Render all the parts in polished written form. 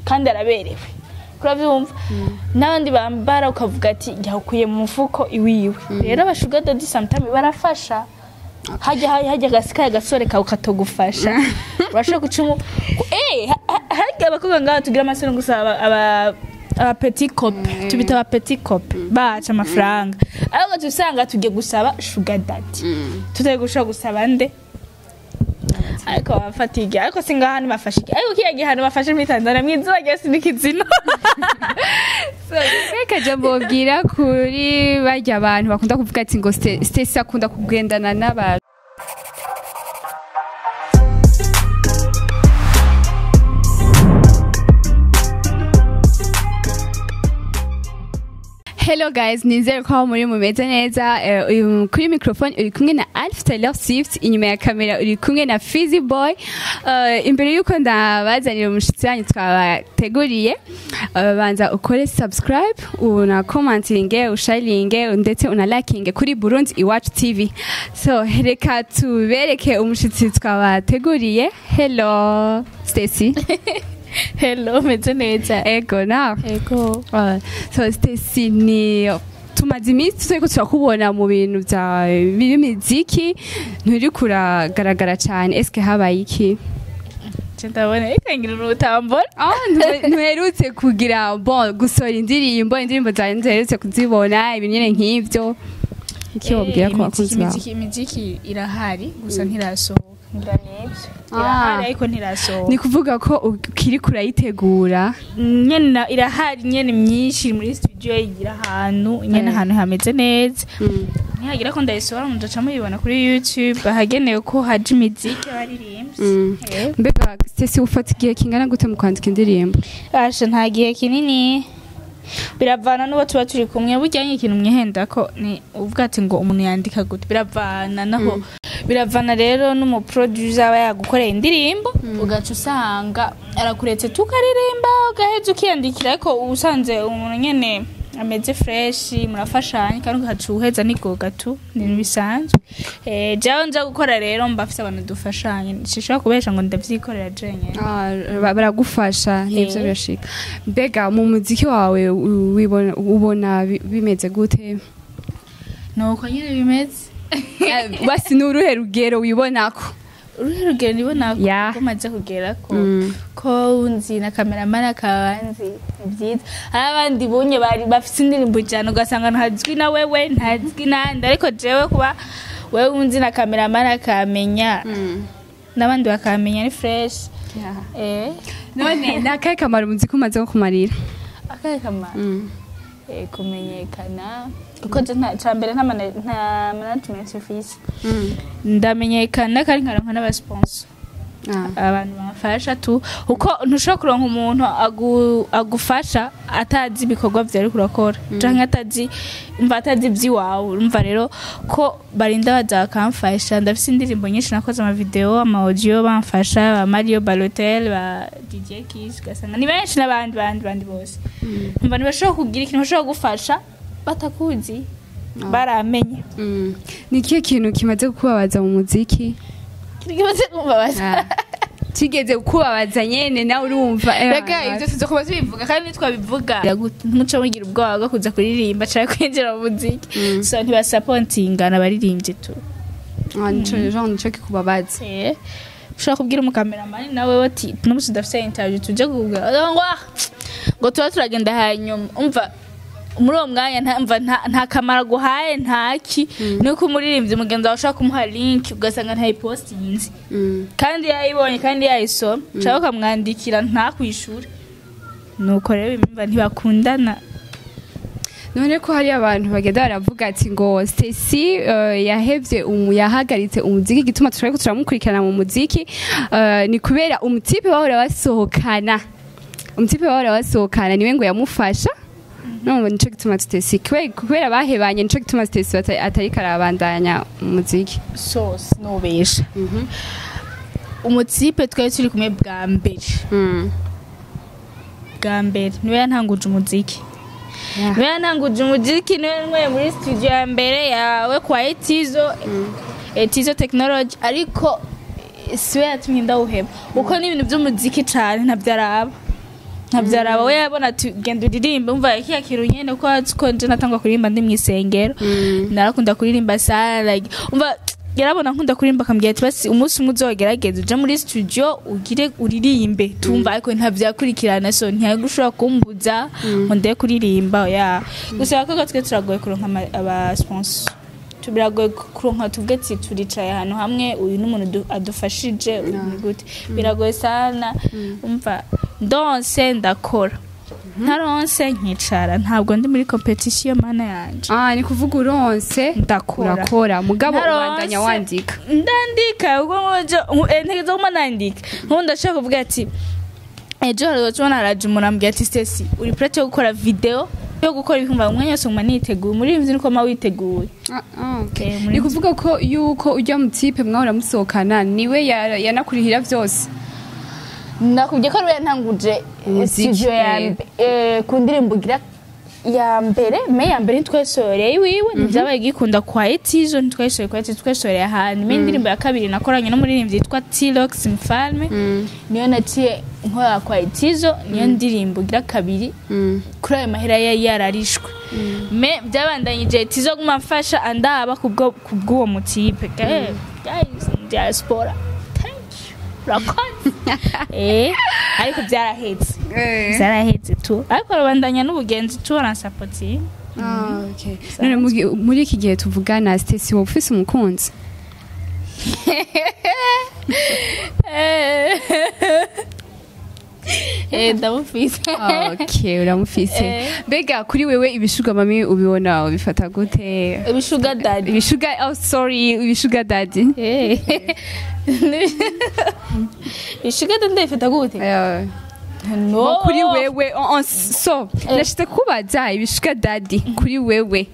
Kandi araberewe, uravyumva? N'abandi bambara ukavuga ati yakuye mu mufuko iwiwe. Rero aba sugar daddy sometimes barafasha. Hajya agasikaye agasore kawe katogufasha, urashobora guca umu harya abakobwa ngaha tugira amasoni gusa, aba petit copain, tubita aba petit copain baca amafaranga, ariko ugaca usanga tugiye gusaba sugar daddy, tutari gushobora gusaba nde? Ariko bafata igihe, ariko si ngaha ntibafashe igihe, ariko kiriya gihano bafashe muri Tanzania mw'izuba ryose n'ikizino. Reka jambo bwira kuri barya abantu bakunda kuvuga ati ngo Stacy akunda kugendana n'abantu. Hello guys, nizere ko aho muri mumeze neza. Kuri microphone uri kumwe na Alf Taylor Swift, inyuma ya kamera uri kumwe na Fizzy Boy. Imbere yuko ndabazanira umushitsi wanyu twabateguriye, banza ukore subscribe, una commentinge, usharinge ndetse una likinge kuri Burundi Iwacu TV. So reka tubereke umushitsi twabateguriye. Hello Stacy. Hello, meze neza. Ego nawe? Ego. So Stacy, ni tumaze iminsi turiko turakubona mu bintu vya by'imiziki, nturi kuragaragara cyane. Eske habaye iki? Je ndabona reka ngira urutambora. Ah, ntuherutse kugira bon gusohora indirimbo zawe ntuherutse kuzibona, ibintu nyene nk'ivyo. Iki wobwira ko bakunzi bawe? Imiziki irahari, gusa ntirasohoka. Ngira nivyo, irahari ariko ntirasohoka. Ni kuvuga ko ukiri kurayitegura? Nyene irahari nyene, myinshi iri muri studio, igira ahantu nyene, ahantu hameze neza. Nihagira ko ndayisohora, muzoca muyibona kuri YouTube ahagenewe ko haje imiziki abaririmbyi. Mbega Stacy, ufata igihe kingana gute mu kwandika indirimbo? Asha, nta gihe kinini, biravana n'uwo tuba turi kumwe. Burya ikintu mwihenda ko ni uvuga ati ngo umuntu yandika gute, biravana naho, biravana rero n'umuproducer aba yagukoreye indirimbo, ugaca usanga arakuretse tukaririmba, ugaheza ukiyandikira. Ariko usanze umuntu nyene ameze fresh, murafashanya kandi ugaca uheza nigoga tu, ni ibintu bisanzwe. Jewe nja gukora rero mba afise abantu dufashanya, sinshobora kubesha ngo ndavyikorera jenyene. Ah, baragufasha nivyo? Birashika. Mbega mu muziki wawe ubona bimeze gute? Nuko nyene bimeze. Basi ni uruhe rugero wibonako? Uruhe rugero nibona ko maze kugera ko ko nzi na cameraman akaba nzi, ni byiza. Hari abandi bunye bari bafite indirimbo ijana, ugasanga ntazwi na wewe, ntazwi nande, ariko jewe kuba wewe unzi na cameraman akamenya n'abandi bakamenya, ni fresh. None ni akahe kamaro umuziki umaze kukumarira? Akahe kamaro? Kumenyekana, kuko je nta cambere nta management mfise. Ndamenyekana kandi nkaronka n'abasponsor, abantu bamfasha tu, kuko ntushobora kuronka umuntu agufasha atazi ibikorwa vyawe uriko urakora, canke atazi, umva, atazi ivy'iwawe. Urumva rero ko barinda baza bakamfasha. Ndafise indirimbo nyinshi nakoze ama video, ama audio, bamfasha ba Mario Balotelli, ba DJ Kiss, ugasanga ni benshi n'abandi bandi bose. Umva, ntibashobora kugira ikintu bashobora gufasha batakuzi, baramenye. Ni ikihe kintu kimaze kukubabaza mu muziki? Kimaze kumbabaza? Kigeze kukubabaza nyene nawe urumva Rega ibyo tuzokuba tubivuga, kandi nitwabivuga ntuca mugira ubwoba bwo kuza kuririmba canke kwinjira mu muziki. So ntibasapontingana abaririmbyi tu. Ah, nico genre nico kikubabaza? Ushobora kubwira umukameramani nawe ati n'umunsi udafise interview tuje kuvuga ngo ah, ngo tuba turagenda, hanyuma umva muri uwo mwanya mva nta kamaro aguhaye, ntaki. Nuko umuririmbyi mugenzi wawe ushobora kumuha link, ugasanga ntayipostinze kandi yayibonye kandi yayisoma, cyangwa ukamwandikira ntakwishure. Nuko rero bimva ntibakundana. None ko hari abantu bagenda baravuga ati ngo Stacy yahevye yahagaritse umuziki, igituma turiko turamukurikirana mu muziki ni kubera umutipe bahora basohokana niwe ngo yamufasha. None nico gituma Stacy kubera bahebanye, nico gituma Stacy atariko arabandanya umuziki? So sinobesha, umutipe twari turi kumwe bwa mbere, bwa mbere niwe yantanguje umuziki. Niwe yantanguje umuziki, niwe yantwaye muri studio ya mbere yawe kwa Etizo, Etizo Technology, ariko siwe yatumye ndawuheba, kuko n'ibintu by'umuziki cane ntabyo araba. Ntavyaraba, we yabona ati genda uririmbe. Umva, kiya kintu nyene, ko azi ko nje natangwa kuririmba ndi mw'isengero, narakunda kuririmba sana. Like, umva, yarabona nkunda kuririmba, akambwira ati basi umunsi umwe uzogerageza uje muri studio ugire uririmbe tumva, ariko ntavyakurikirana. So ntiyagushobora kumbuza ngo ndeke kuririmba. Ya gusa abakobwa twe turagoye kuronka aba sponsor, biragoye kuronka tuvuge ati turicaye ahantu hamwe, uyu n'umuntu adufashije, uyu ni gute, biragoye sana. Umva, ndonse ndakora, ntaronse nkicara. Ntabwo ndi muri competition, mana yanje. Ah, ni kuvuga uronse Ndakora. urakora, mugabo Ntaronse. ubandanya wandika. Ndandika ubwo nkojo ntegereza kuma nandika. Nkubu ndashaka kuvuga ati ejo hari tubona haraje umuntu ambwira ati Stacy, uri prêt yo gukora video, yo gukora ibihumbi, umwanya wose nguma niteguye. Muri ivyo niko ma witeguye. Ah, ah, okay. Muri Ni kuvuga ko yuko ujya mu type mwahora musohokana niwe yanakurihira vyose? Nakubwiye ko ariwe yantanguje Umuziki, studio ya ku ndirimbo igira ya mbere. Mais ya mbere ntitwayisohoreye iwiwe, ntibyabaye gikunda kwa Etizo, ntitwayisohoreye kwa Etizo, twayisohoreye ahantu. Mais indirimbo ya kabiri nakoranye n'umuririmbyi yitwa T-Rox Mfalme, niyo naciye nkora kwa Etizo, niyo ndirimbo igira kabiri kuri ayo mahera yari yararishwe. Mais byabandanyije Etizo guma mfasha, andaba kubwo kubw'uwo mutipe. Guys, diaspora, thank you, urakoze. Ariko byarahetse, byarahetse tu, ariko arabandanya n'ubugenzi tu, aransapotinga. Ah, okay. None muri iki gihe tuvugana, Stacy, wowe ufise umukunzi? Ndamufise. Okay, uramufise. Mbega kuri wewe ibisugar mummy ubibona, ubifata gute? Ibisugar daddy. Ibisugar, oh sorry, ibisugar daddy. Ibisugar daddy ndabifata gute? No. Kuri wewe, oh, oh, so nashite kubaza ibisugar daddy kuri wewe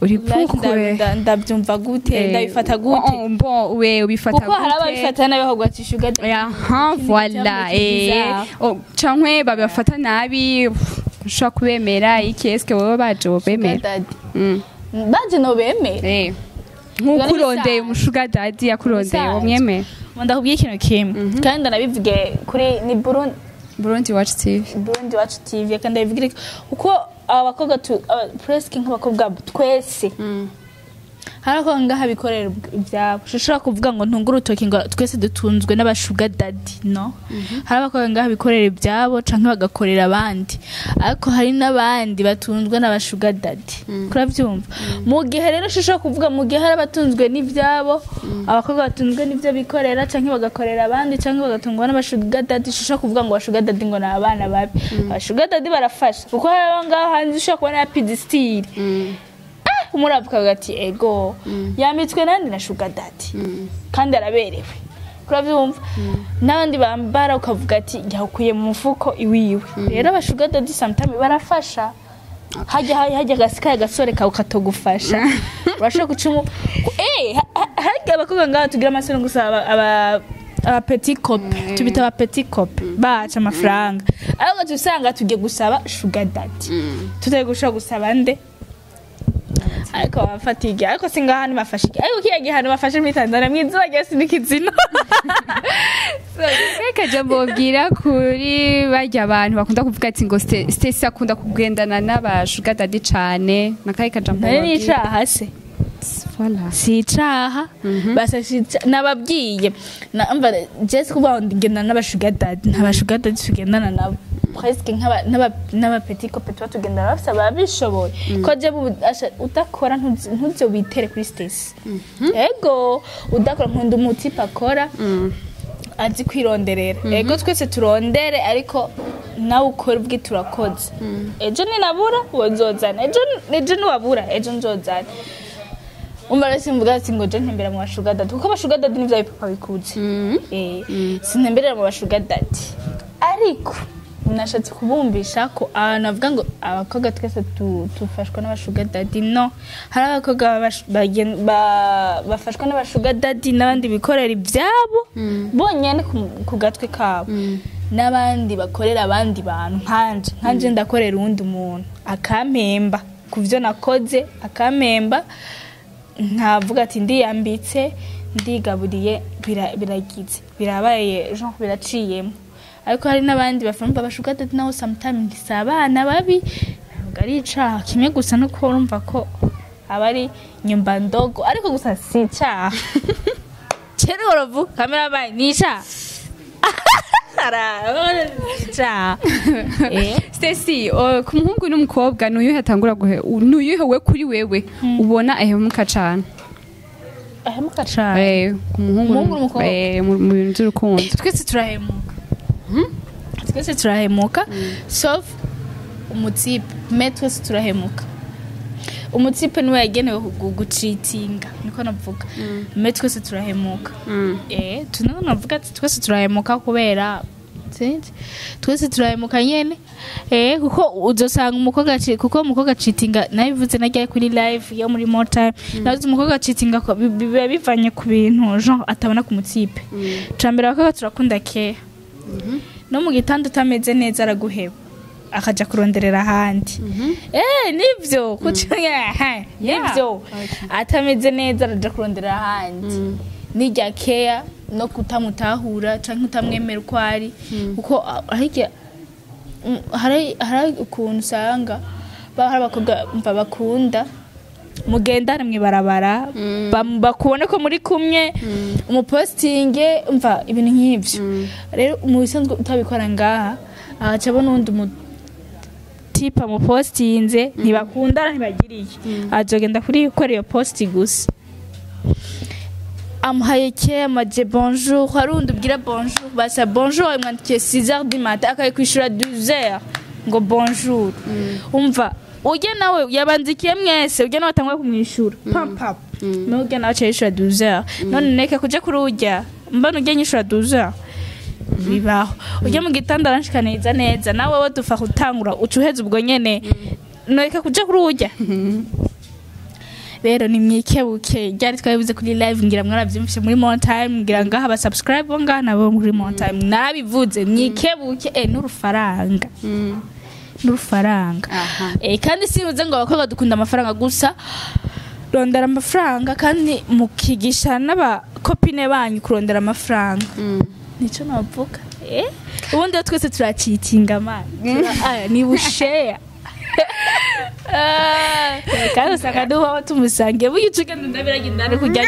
uri Like, pourquoi? Ndabyumva gute, ndabifata gute? Oh, oh, bon, we ubifata Kuko hari gute? ababifata nabi ahubwo ati sugar daddy. Aha, voilà. Oh, cankwe babafata nabi, ushobora kubemera iki? Eske wowe baje wobemera? Daddy baje no bemera. Nk'uko Biba urondeye bisanzwe. Umushuga daddy yakurondeye, Bisanzwe. womwemera? Ndakubwiye ikintu kimwe kandi ndanabivuge kuri ni Burundi. Burundi Watch TV. Burundi Wacu TV, kandi ndabivugire kuko aba bakobwa presque nk'abakobwa twese, hari abakobwa ngaha bikorera ibyabo. Ushobora kuvuga ngo ntunge urutoki ngo twese dutunzwe n'abasugar daddy, no. Hari abakobwa ngaha bikorera ibyabo canke bagakorera abandi, ariko hari n'abandi batunzwe n'abasugar daddy, kurabyumva? Mu gihe rero ushobora kuvuga, mu gihe hari abatunzwe n'ibyabo, abakobwa batunzwe n'ibyo bikorera canke bagakorera abandi canke bagatungwa n'abasugar daddy, ushobora kuvuga ngo abasugar daddy ngo ni abana babi. Abasugar daddy barafasha, kuko hari abo ngaho hanze ushobora kubona ya pidisitiri, umurabwa ukavuga ati ego, yambitswe nandi na sugar daddy kandi araberewe, urabyumva? N'abandi bambara ukavuga ati yakuye mu mufuko iwiwe. Rero abasugar daddy sometimes barafasha, hajya agasikaye agasore kawe katogufasha, urashobora guca umu harya abakobwa ngaho tugira amasoni gusa, aba petit copain, tubita aba petit copain, baca amafaranga, ariko ugaca usanga tugiye gusaba sugar daddy, tutari gushobora gusaba nde, ariko bafata igihe, ariko si ngaha ntibafashe igihe, ariko kiriya gihano bafashe muri Tanzania mwizuba ryose n'ikizino. Reka jambo bwira kuri barya abantu bakunda kuvuga ati ngo Stacy akunda kugendana n'abasugar daddy cane, nakahe kajambo Nari wobabwira? n'icaha se? Voilà. Si icaha basa, si icaha. Nababwiye mva jesi kuvuga ngo ngendana n'abasugar daddy, nta basugar daddy tugendana nabo, presque n'aba petit copain tuba tugendana, bafise ababishoboye ko je udakora ntuze witere kuri Stacy. Ego, udakora, nkunda umutipe akora, azi kwironderera. Ego, twese turondere, ariko nawe ukora ubwe turakoze. Ejo ninabura wozozana, ejo niwabura ejo nzozana. Umva rero, simvuga ati ngo je ntembera mu basugar daddy, kuko abasugar daddy nivyo bipapa bikuze. Sintemberera mu basugar daddy, ariko nashatse kubumvisha ko abantu bavuga ngo abakobwa twese tufashwa n'abasugar daddy, no. Hari abakobwa bafashwa n'abasugar daddy n'abandi bikorera ibyabo bonyene ku gatwe kabo, n'abandi bakorera abandi bantu nkanje ndakorera uwundi muntu akampemba ku byo nakoze, akampemba nkavuga ati ndiyambitse, ndigaburiye, biragize, birabaye, genre biraciyemo. Ariko hari n'abandi bafumva ba sugar daddy naho sometimes si abana babi, ntabwo ari icaha. Kimwe gusa nuko urumva ko aba ari nyumba ndogo, ariko gusa si icaha. Kera uravuga cameraman, ni icaha. Ara, icaha. Stacy, ku muhungu n'umukobwa, nuyuhe atangura guhe, nuyuhe we kuri wewe ubona ahemuka cane? Ahemuka cane? Ku muhungu. Umuhungu n'umukobwa? Mu bintu by'urukundo. Twese turahemuka, twese turahemuka, sauf umutipe. Mais twese turahemuka. Umutipe niwe yagenewe gucitinga, niko navuga. Mais twese turahemuka. Tuno navuga ati twese turahemuka kubera sinzi, twese turahemuka nyene. Kuko uzosanga umukobwa kuko umukobwa acitinga, nabivuze najya kuri live yo muri more time, navuze umukobwa acitinga ko biba bivanye ku bintu genre atabona ku mutipe. Cambere, abakobwa turakunda care. No mu gitanda utameze neza araguheba akaja kuronderera ahandi. Nivyo kuco nivyo, atameze neza araja kuronderera ahandi. Nirya care no kutamutahura canke utamwemera uko ari, kuko hirya hari ukuntu usanga hari abakobwa mva bakunda mugendane mw'ibarabara, bakubone ko muri kumwe, umupostinge, mva ibintu nk'ivyo. Rero mu bisanzwe utabikora ngaha, agaca abona uwundi mutipe amupostinze, ntibakundana, ntibagiriye, azogenda kuri gukora iyo posti gusa amuhaye ke amaje bonjour. Hari undi ubwira bonjour, basa bonjour amwandikiye 6h du matin, akayikwishura 12h ngo bonjour. Umva, ujya nawe yabandikiye mwese, ujya nawe atangwa kumwishura pam pam, mais ujya nawe aca yishura 12h. None neke kuja kuri ujya mbona ujya nyishura 12h, bibaho. Ujya mu gitanda aranshikaniza neza, nawe we dufa gutangura uca uheza ubwo nyene. Noreka kuja kuri ujya. Rero ni mwikebuke. Ryari twabivuze kuri live, ngira mwaravyumvise muri more time, ngira ngaha aba subscribe bo ngaha nabo muri more time narabivuze, mwikebuke n'urufaranga, n'urufaranga. Kandi sibuze ngo abakobwa dukunda amafaranga gusa. Rondera amafaranga, kandi mukigisha n'abakopine banyu kurondera amafaranga. Nico navuga. Ubundi rero twese turacitinga man. Ni busheya. Kandi usanga dubaho tumusangiye burya uca ugenda ndabiragenda ari kujya.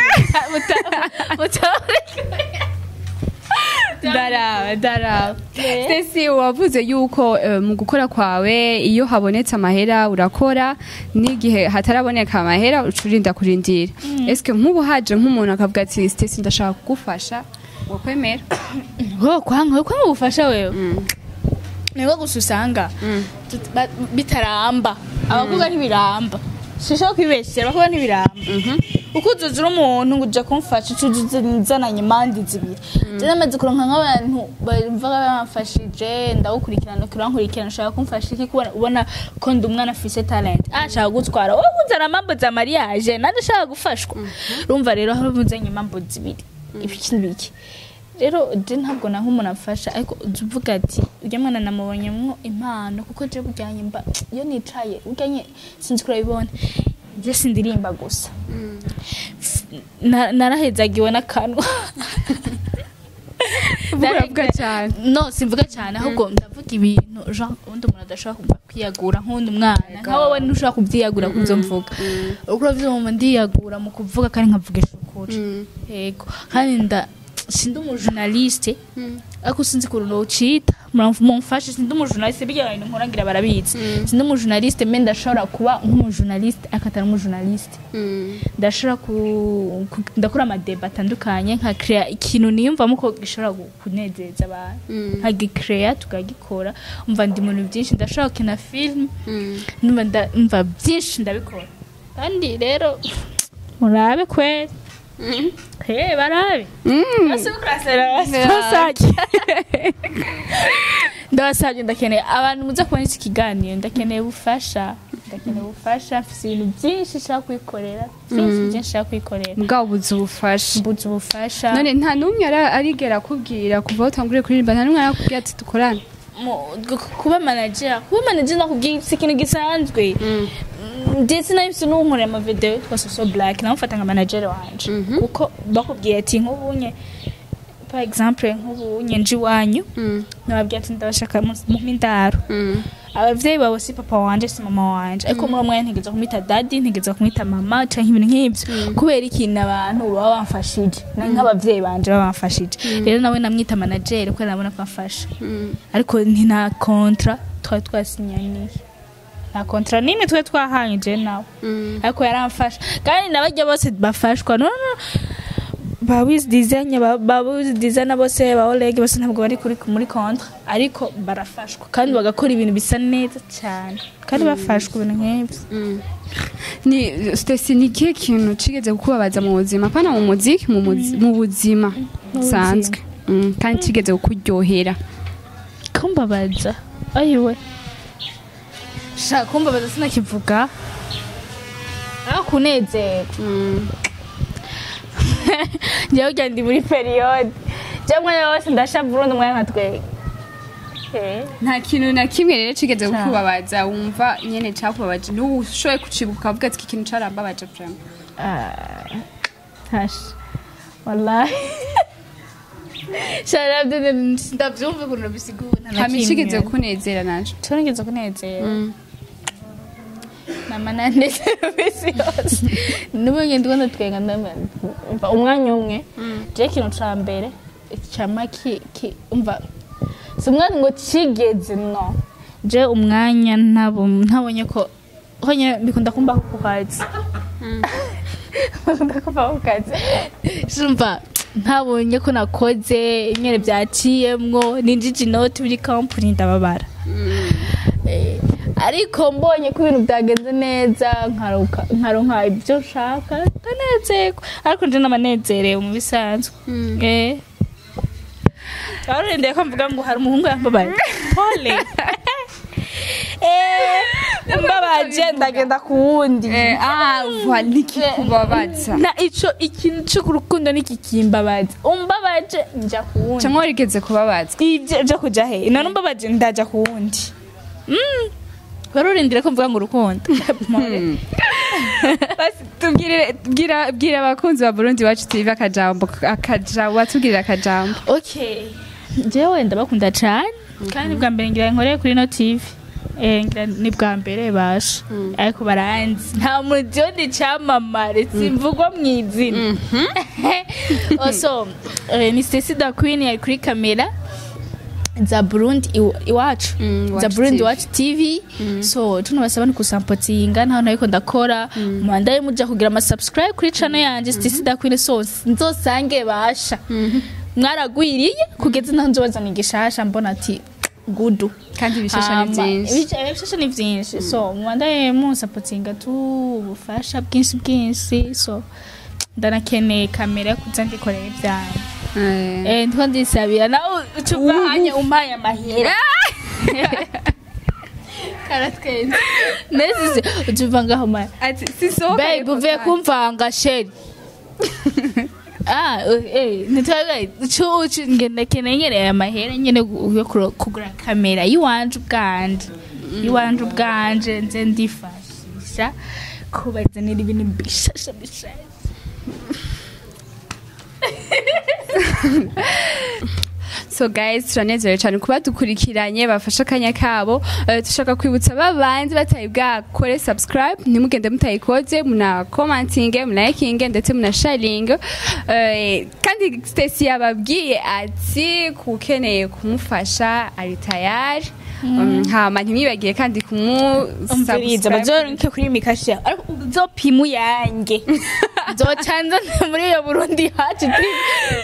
Ndaraba, ndaraba. Stacy, wavuze yuko mu gukora kwawe iyo habonetse amahera urakora, n'igihe hataraboneka amahera uca urinda kurindira. Eske nk'ubu haje nk'umuntu akavuga ati: "Stacy, ndashaka kugufasha", wakwemera? Ho kwanga kwanga ubufasha wewe, nibwo gusa usanga bitaramba. Abakobwa ntibiramba, sishobora kwibeshyera, abakobwa ntibiramba. Uko uzuzura umuntu ngo ujya kumfasha, uca uzananye impande zibiri. Je namaze kuronka nk'abantu bumva bamfashije, ndawukurikirana, kurankurikirana, ushaka kumfasha iki? Kubona ubona ko ndi umwana afise talent, nshaka gutwara wowe kunzana mambo za mariage, nanjye nshaka gufashwa. Urumva rero aho uzanye impamvu zibiri, ibiki n'ibiki. Rero je ntabwo naho umuntu amfasha, ariko uza uvuga ati ujya mwana namubonyemwo impano, kuko je bujyanye mba iyo nicaye ujyanye sinzi kurabibona, je sindirimba gusa. Narahezagiwe n'akanwa. Uravuga cyane. No, simvuga cyane, ahubwo ndavuga ibintu genre ubundi umuntu adashobora kumva kwiyagura nk'undi mwana nka wowe ntushobora kubyiyagura kubyo mvuga. Uko uravyumva, ndiyagura mu kuvuga kandi nkavugisha ukuri. Yego, kandi nda sindi umujournaliste, ariko sinzi ukuntu nocita, mumfashe. Sindi umujournaliste, bijya bintu nkora ngira barabizi. Sindi umujournaliste, mais ndashobora kuba nk'umujournaliste ariko atari umujournaliste. Ndashobora ndakora amadeba atandukanye, nka créa ikintu niyumvamo ko gishobora kunezeza abantu, nkagicrea tukagikora. Umva, ndi mu bintu byinshi, ndashobora gukina film, numva umva byinshi ndabikora. Kandi rero murabe kweli, he barabe. Ndabasabye, ndabasabye, ndakeneye abantu muza kubona iki kiganiro, ndakeneye ubufasha, ndakeneye ubufasha. Mfise ibintu byinshi nshaka kwikorera, byinshi byinshi nshaka kwikorera. Mugabo buze ubufasha. Mbuze ubufasha. None nta n'umwe arigera akubwira kuva aho utanguriye kuririmba, nta n'umwe arakubwira ati dukorane? Kuba manager nakubwiye si ikintu gisanzwe. Ndetse nahise n'unkorera amavideo yitwa Soso Black, namufata nka manager wanje, kuko bakubwiye ati nk'ubunye Par exemple, nk'ubu nyenje iwanyu, nababwira ati ndabashaka mumpe indaro. Abavyeyi bawe si papa wanje, si mama wanje, ariko muri uwo mwanya ntegerezwa kumwita daddy, ntegerezwa kumwita mama canke ibintu nk'ivyo. Kubera ikintu abantu baba bamfashije, na nk'abavyeyi banje baba bamfashije. Rero nawe namwita manager kubera nabona ko amfasha, ariko nti nta contrat twari twasinyaniye, nta contrat n'imwe twari twahanye je nawe, ariko yaramfasha. Kandi n'abarya bose bafashwa, no ba Wiz Design, ba Wiz Design bose, ba Oleg bose, ntabwo bari kuri muri contrat, ariko barafashwa kandi bagakora ibintu bisa neza cyane kandi bafashwa, ibintu nk'ibyo. Ni Stacy, ni ikihe kintu kigeze kukubabaza mu buzima, apana mu muziki, mu buzima busanzwe, kandi kigeze kukuryohera? Kumbabaza? Ayiwe sha, kumbabaza sinakivuga, aho kunezerwa njyewe ujya ndi muri période njyewe umwanya wose ndashavura, undi umwanya nkatwega. Nta kintu na kimwe rero kigeze Ca. kukubabaza, wumva nyene cakubabaje, n'ubu ushoboye kucibuka ukavuga ati iki kintu carambabaje vraiment? Hasha, wallahi sha, ndavyumva ukuntu bisigura, nta na Hama kimwe. ikigeze kukunezera naco? Nigeze kunezera, nama nanezera iminsi yose. N'ubu ngenda ubona twenga, umva umwanya umwe je ikintu ca mbere cama umva si umwanya ngo kigeze, no je umwanya ntabonye ko nyene bikunda kumbaho ku kazi, bikunda kumbaho ku kazi. Umva ntabonye ko nakoze nyene byaciyemwo, ninjije inoti muri company, ndababara. Ariko mbonye ko ibintu byagenze neza, nkaronka ibyo nshaka, ndanezerwa. Ariko nje n'amanezerewe mu bisanzwe. Warurindiriye ko mvuga ngo hari umuhungu yambabaye? Pole, mbabaje ndagenda ku wundi. Ah, voilà, nikikubabaza. Na ico ikintu cyo ku rukundo nikikimbabaza, umbabaje nja ku wundi. Cyangwa warigeze kubabazwa? Ibyo byo kuja he? None umbabaje ndaja ku wundi. Warurindiriye ko mvuga ngo urukundo? Pole. Basi tubwire, bwira abakunzi ba Burundi Wacu TV akajambo, akajambo, watubwirira akajambo. Okay, jewe ndabakunda cyane, kandi bwa mbere ngira nkoreye kuri no TV, ngira ni bwa mbere basha, ariko baranzi, nta muntu cyamamare simvugwa mu izina. Also, ni Stacy da Queen yari kuri kamera za Burundi Iwacu, Iwacu za Burundi TV. Iwacu TV. So tunabasaba ni kusampotinga ntaho nariko ndakora, mubandaye muja kugira ama subscribe kuri channel yanje Stacy da Queen, so nzosange basha mwaragwiriye kugeza naho nzobazana igishasha mbona ati gudu. Kandi ibishasha ni Hama, byinshi. Ibishasha ni byinshi, so mubandaye munsapotinga tu ubufasha bwinshi bwinshi. So ndanakeneye kamera yo kuza ndikorera ibyanjye. Ndiko ndisabira nawe uca uvanye umpaye amahera karatwenze nesize, uca uva ngaho mara. Ati sisohoka. Babe, uvuye kumvanga chéri. Ah, ntitwaga ucu ngenda keneye nyene aya mahera nyene yo kugura kamera yiwanje ubwanje, iwanje ubwanje, nze ndifashisha kubazanira ibintu bishasha bishasha. So guys, turanezerewe cyane kuba dukurikiranye bafashe akanya kabo. Dushaka kwibutsa babanze batari bwakore subscribe, ntimugende mutayikoze, muna commentinge, muna likinge, ndetse muna sharinge. Kandi Stacy yababwiye ati kukeneye kumufasha ari tayari. Hama ntimwibagire kandi kumu Umviriza, bazoronke kuri mikasha, ariko uzopima uyange, nzocanza muri iyo Burundi Hacu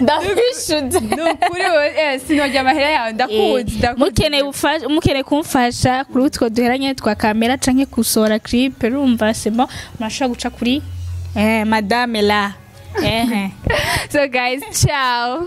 ndabishuze. Nukuri wewe, sinojya amahera yawe, ndakuzi, ndakuzi. Mukeneye ubufasha, mukeneye kumfasha kuri utwo duheranye twa kamera canke gusohora clip, urumva semo murashobora guca kuri madame la. So guys, ciao.